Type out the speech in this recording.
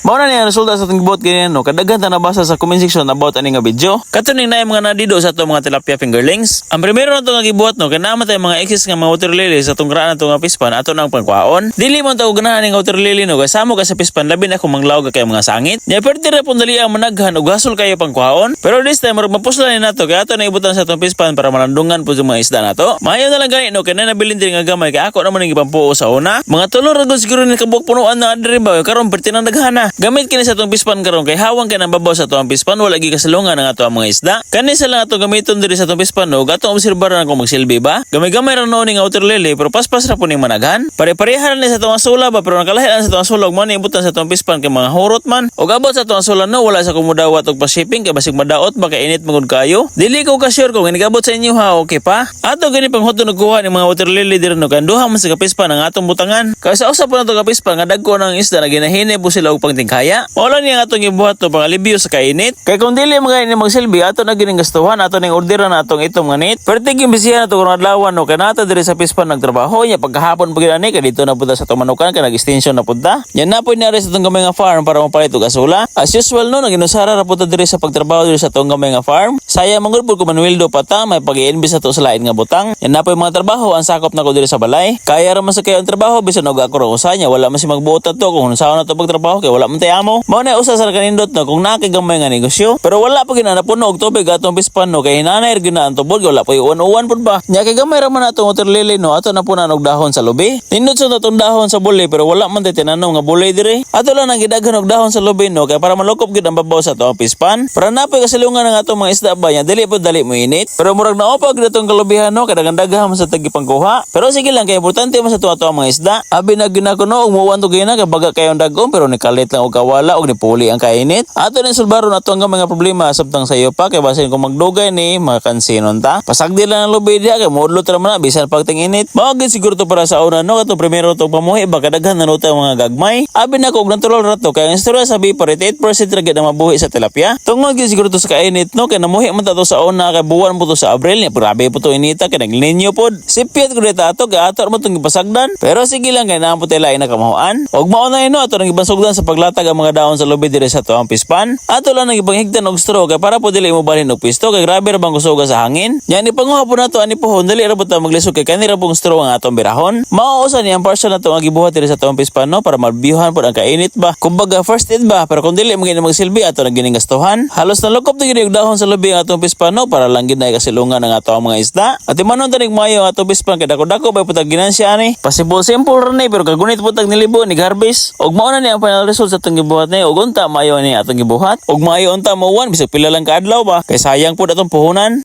Mao na ni ang resulta sa atong gibuhat ganina, no. Kadaghan ta nabasa sa comment section about ani nga video. Kato ning naay mga nadido sa atong mga tilapia fingerlings. Ang primero nato nga gibuhat, no, kay naa man tay mga excess nga mga water lily sa atong graan nato nga fish pond, ato nang pangkuhaon. Dili man ta og ganahan ning water lily, no, kay samo ka sa fish pond, labi na kung manglawg kay mga sangit. Nya perti ra pud dali ang managhan ug hasol kayo pangkuhaon. Pero this time murag mapuslan ni nato kay ato na ibutan sa atong fish pond para malandungan pud yung mga isda nato. Maayo na lang gani, no, kay na nabilin din nga gamay kay ako naman ang gipampuo sa una. Mga 3 ra gud siguro ni kabuok punuan na adri ba, karon perti nang daghana. Gamit kini sa atong fish pond karon kay hawang kay nang babaw sa atong fish pond, wala gi kasalungan ang ato ang mga isda. Kani sa lang ato gamiton diri sa atong fish pond, no, atong obserbaran kung magsilbi ba. Gamay-gamay ra noon ning water lily pero paspas ra po ning managhan. Pare-pareha ra ni sa atong azolla ba, pero nakalahi lang sa atong azolla ug mo ni ibutan sa atong fish pond kay mga hurot man. Og abot sa atong azolla, no, wala sa kumudawat og pa-shipping kay basig madaot ba kay init magud kayo. Dili ko ka sure kung inigabot sa inyo ha, okay pa. Ato gani panghuto nagkuha ning mga water lily diri, no, kay duha man sa ka fish pond ang atong butangan. Kay sa usa po nato ka fish pond nga dagko ng isda na ginahini po sila og pangtingkaya. Mao lang ni ang atong gibuhat to pangalibyo sa kainit. Kay kung dili mga ini magsilbi, ato na gining gastuhan, ato ning orderan na atong itom nga net. Perti gimbisihan ato karong adlaw, no, kay nata diri sa fish pond nagtrabaho nya pagkahapon pag ani kay dito na punta sa atong manukan kay nag-extension na punta. Nya na po ni sa atong gamay nga farm para mapalit og azolla. As usual, no, naginusara ra punta diri sa pagtrabaho diri sa atong gamay nga farm. Saya man gud pud kung manuweldo pa ta, may pag-i-invest ato sa lain nga butang. Nya na po yung mga trabaho ang sakop nako diri sa balay. Kaya ra man sa kayo ang trabaho bisan og ako ra usa nya wala man si magbuot ato kung unsaon na to pagtrabaho kay wala man tay amo. Mao na usa sa kanindot, no, kung naa kay gamay nga negosyo. Pero wala pa gina napuno og tubig atong fish pond, no, kay hinanay ra gyud na ang tubod, wala pa uwan-uwan pud ba. Nya kay gamay ra man atong water lily, no, ato na punan og dahon sa lubi. Nindot sa atong dahon sa buli pero wala man tay tinanom nga buli diri. Ato lang ang gidaghan og dahon sa lubi, no, kay para malukop gyud ang babaw sa atong fish pond. Para napoy kasilungan ang atong mga isda ba nya dili pud dali mo init. Pero murag naopag gyud atong kalubihan, no, kay daghan-daghan man sa tagipangkuha. Pero sige lang kay importante man sa ato ato ang mga isda. Abi na gyud nako, no, og muwan to gina kay baga kayong dagom pero nikalit lang og kawala og nipuli ang kainit. Ato ning sulbaron ato ang mga problema samtang sayo pa kay basin kung magdugay ni makansinon ta. Pasagdi lang ang lubi diha kay moudlot ra man na bisan pag ting-init. Mao gyud siguro to para sa una, no, katong primero to pamuhi ba kadaghan na ang mga gagmay. Abi na ko og natural ra to kay ang istorya sa B 48% ra gyud ang mabuhi sa tilapia. Tungod gyud siguro to sa kainit, no, kay namuhi man ta to sa una kay buwan po to sa Abril niya grabe po to inita kay naglinyo pod. Sipyat ko dito ato kay ato mo tong gipasagdan. Pero sige lang kay naa po tay lain na kamahuan. Og mao na ino ato nang gipasugdan sa paglatag ang mga dahon sa lubi diri sa ato ang fish pond. Ato lang nang gipanghigtan og straw kay para po dili mo balhin og pisto kay grabe ra bang kusuga sa hangin. Nya ni panguha po nato ani pohon, dali ra po ta maglisod kay kani ra pong straw ang atong birahon. Mao usa ni ang partial nato ang gibuhat diri sa atong fish pond, no, para malbiyuhan pod ang kainit ba. Kumbaga first aid ba, pero kung dili mo gini magsilbi ato nang gining gastuhan. Halos nalukop na gini og dahon sa lubi ang atong fish pond, no, para lang gid na kasilungan ang ato ang mga isda. At imanon tanig maayo ang atong fish pond kay dako-dako ba putag ginansya ani. Possible simple ra ni pero kagunit putag nilibo ni harvest. Og mao na ni ang final result sa atong gibuhat ni og unta maayo ni atong gibuhat. Og maayo unta mo bisag pila lang kaadlaw ba kay sayang pud atong puhunan.